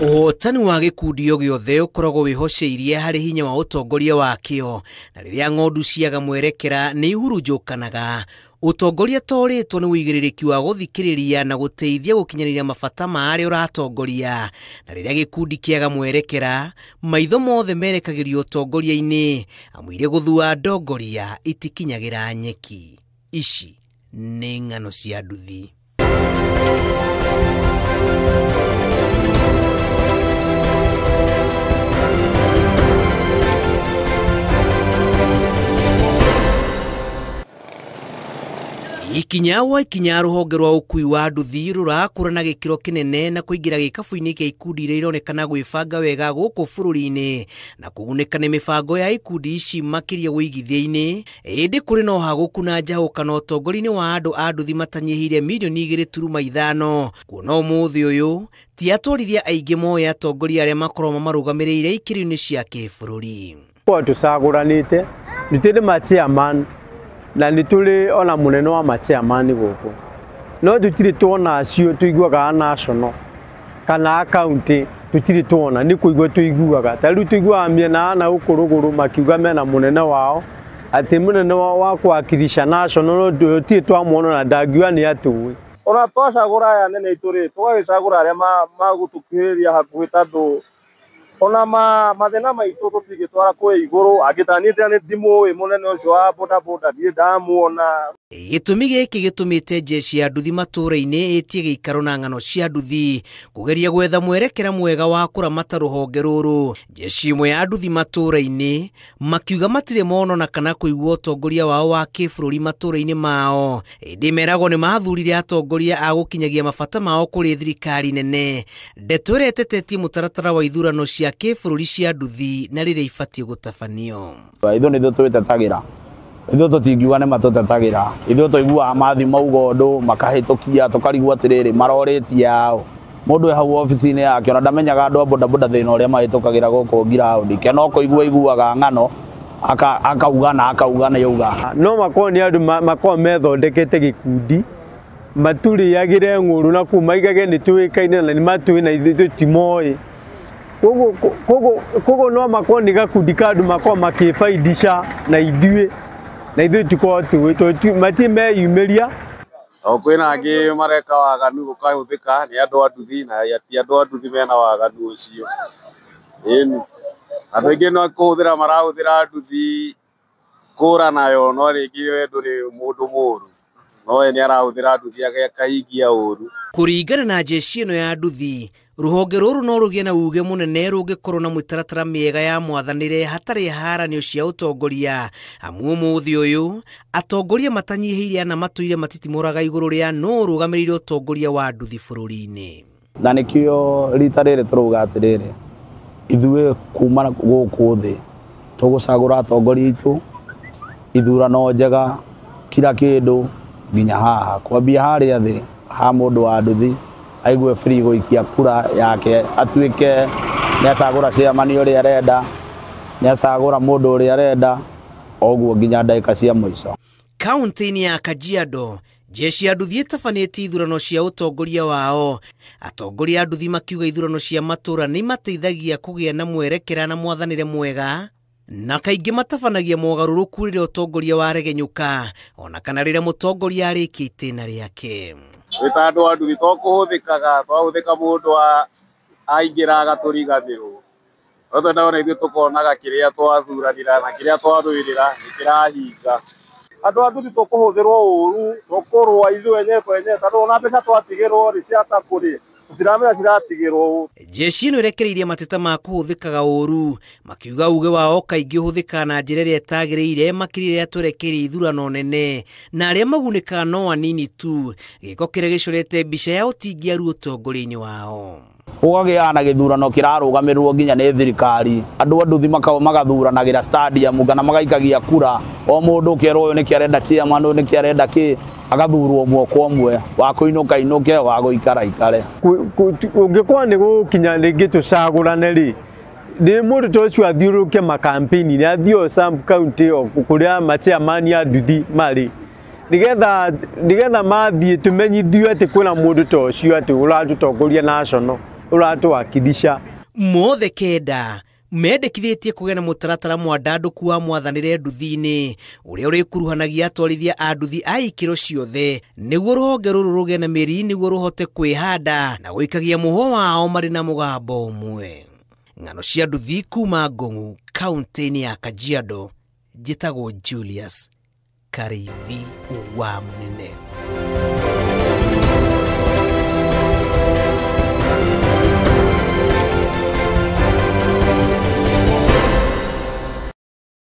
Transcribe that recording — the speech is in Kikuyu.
Ũhotani wa gĩkundi o gĩothe ũkoragwo wĩhoceirie harĩ hinya wa ũtongoria wakĩo, na rĩrĩa ng'ondu ciaga mwerekera nĩ ihurunjũkanaga. Ũtongoria torĩtwo nĩ ũigĩrĩrĩki wa gũthikĩrĩria na gũteithia gũkinyanĩria mabata ma arĩa ũratongoria, na rĩrĩa gĩkundi kĩaga mwerekera, maitho mothe merekagĩrio ũtongoria-inĩ, amu iria gũthua ndongoria itikinyagĩra nyeki. Ici nĩ ng'ano cia nduthi. Ikinya wa ikinya rũhonge rwa ũkui wa nduthi rũrakũra na gĩkĩro kĩnene na kũingĩra gĩkabu-inĩ kĩa ikundi iria ironekana gwĩbanga wega gũkũ bũrũri-inĩ na kũgunĩka nĩ mĩbango ya ikundi ici makĩria wũigithia-inĩ. Ĩndĩ kũrĩ na ũhagũku na njahũkano ũtongoria-inĩ wa andũ a nduthi matanyihĩire mirioni 2.5, kuona ũmũthĩ ũyũ ti atwarithia aingĩ moĩ atongoria arĩa makoragwo mamarũgamĩrĩire ikĩro-inĩ cia kĩbũrũri. Kwa tũcagũranĩte nĩ tũrĩ ma chairman na nĩ tũrĩ ona mũnene wa ma chairman gũkũ, no tũtirĩ tuona acio tũiguaga national kana county, tũtirĩ tuona, nĩ kũigua tũiguaga. Ta rĩu tũiguaga mĩena na gũkũ rũgũrũ makiuga mena mũnene wao atĩ mũnene wao wa kũwakilisha national, no tũtirĩ twamuona na ndangiuga nĩ atũĩ. Ona twacagũra aya anene aitũ rĩ, tũgagĩcagũra arĩa magũtũkuhĩrĩria hakuhĩ, tondũ ona mathĩna maitũ tũtingĩtwara kwĩ igũrũ. Angĩta niĩ nĩ ndimũĩ mũnene ũcio wa bodaboda, ndirĩ ndamuona. Gĩtũmi gĩkĩ gĩtũmĩte jeshi ya nduthi matũũra-inĩ ĩtie gĩikaro na ng'ano cia nduthi kũgeria gwetha mwerekera mwega wa kũramata rũhonge rũrũ. Jeshi ĩmwe ya nduthi matũũra-inĩ makiuga matirĩ mona ona kana kũigua ũtongoria wao wa kĩbũrũri matũũra-inĩ mao, ĩndĩ meragwo nĩ mathurire atongoria a gũkinyagia mabata mao kũrĩ thirikari nene. Ndeto ĩrĩa ĩtetetie mũtaratara wa ithurano cia kĩbũrũri cia nduthi na rĩrĩa ibatiĩ gũtabanio. Ithuĩ nĩ ithuĩ twĩtetagĩra, ithuĩ tũtingiuga nĩ matũtetagĩra, ithuĩ tũiguaga mathi mauga ũndũ makahĩtũkia, tũkarigwo atĩrĩrĩ marorĩtie ao. Mũndũ e hau obici-inĩ yake ona ndamenyaga andũ a bodaboda thĩna ũrĩa mahĩtũkagĩra gũkũ ground, ke no kũigua aiguaga ng'ano akauga na akauga na yauga. No makorwo nĩ andũ makorwo methondekete gĩkundi matũrĩagĩre ng'ũrũ na kũu maigage nĩ tũĩkaine na nĩ matũĩ na ithuĩ tũtimoĩ. Koguo no makorwo nĩ gakundi ka andũ makorwo makĩbaidisha na ithuĩ, na ithuĩ tũkorwo tũĩ, tondũ matirĩ meyumĩria. O kwĩna angĩ mareka waganu gũkahũthĩka nĩ andũ a nduthi, na ti andũ a nduthi mena waganu ũcio. Ĩni andũ aingĩ no kũhũthĩra marahũthĩra nduthi kũra nayo, no rĩngĩ we ndũrĩ mũndũ mũru, no we nĩ arahũthĩra nduthi akahingia ũru. Kũringana na jeshi ĩno ya nduthi, rũhonge rũrũ no rũgĩe na uge mũnene rũngĩkorwo na mĩtaratara mĩega ya mwathanĩre hatarĩ haranio cia ũtongoria, amu ũmũthĩ ũyũ atongoria matanyihĩire ana matũire matitimũraga igũrũ rĩa nũ ũrũgamĩrĩire ũtongoria wa nduthi bũrũri-inĩ. Na nĩkĩo rita rĩrĩ tũrauga atĩrĩrĩ, ithuĩ kuma gũkũ thĩ tũgũcagũra atongoria aitũ, ithurano njega, kila kĩndũ nginya haha, kwambia harĩa thĩ ha mũndũ wa nduthi aigue free gũikia kura yake, atuĩke nĩ acagũra chairman ũrĩa arenda, nĩ acagũra mũndũ ũrĩa arenda, oguo nginya ndagĩka cia mũico. Kaunti-inĩ ya Kajiado, jeshi ya nduthi ĩtabanĩtie ithurano cia ũtongoria wao. Atongoria a nduthi makiuga ithurano cia matũũra nĩ imateithagia kũgĩa na mwerekera na mwathanĩre mwega, na kaingĩ matabanagia mogarũrũku rĩrĩa ũtongoria waregenyũka ona kana rĩrĩa mũtongoria arĩkia itĩna rĩake. Twĩ ta andũ a nduthi to kũhũthĩkaga, twahũthĩka mũndũ aingĩra agatũriganĩrwo. No twendaga ona ithuĩ tũkonaga kĩrĩa twathuranĩra na kĩrĩa twarũĩrĩra nĩ kĩrahinga. Andũ a nduthi tũkũhũthĩrwo ũru, tũkũrũa ithuĩ enyewe kwa enyewe, tondũ ona mbeca twatigĩrwo rĩ cia SACCO rĩ, tũtiramenya ciratigĩrwo ũ. Jeshi ĩno ĩrekereirie mateta ma kũhũthĩkaga ũru, makiuga uge wao kaingĩ ũhũthĩkaga na njĩra ĩrĩa ĩtagĩrĩire, makĩria rĩrĩa twerekeire ithurano nene, na arĩa magunĩkaga no anini tu, gĩko kĩrĩa gĩcorete mbica ya ũtingiaru ũtongoria-inĩ wao. Gũkagĩa na gĩthurano kĩrarũgamĩrĩrwo nginya nĩ thirikari, andũ a nduthi magathuranagĩra stadium kana magaikagia kura, o mũndũ ũkerwo ũyũ nĩkĩ arenda chairman, ũyũ nĩkĩ arenda kĩ, agathurwo ũmwe kwa ũmwe, wa kũinũka ainũke, wa gũikara aikare. Ũngĩkorwo nĩ gũkinya rĩngĩ tũcagũrane rĩ, nĩ mũndũ ta ũcio athiũrũrũke makampeni, nĩ athiĩ o sub county o kũrĩa ma chairman a nduthi marĩ, nĩgetha mathiĩ tũmenyithio atĩ kwĩna mũndũ ta ũcio atĩ ũratũtongoria national. Ũratũwakilisha. Mothe kenda mendekithĩtie kũgĩa na mũtaratara mwandandũku wa mwathanĩre nduthi-inĩ ũrĩa ũrĩkuruhanagia atwarithia a nduthi a ikĩro ciothe nĩguo rũhonge rũrũ rũgĩe na mĩri nĩguo rũhote kwĩhanda na gũikagia mũhwa wao marĩ na mũgambo ũmwe. Ng'ano cia nduthi kuma Ngong'u kaunti-inĩ ya Kajiado, njĩtagwo Julius Karĩithi wa Mũnene.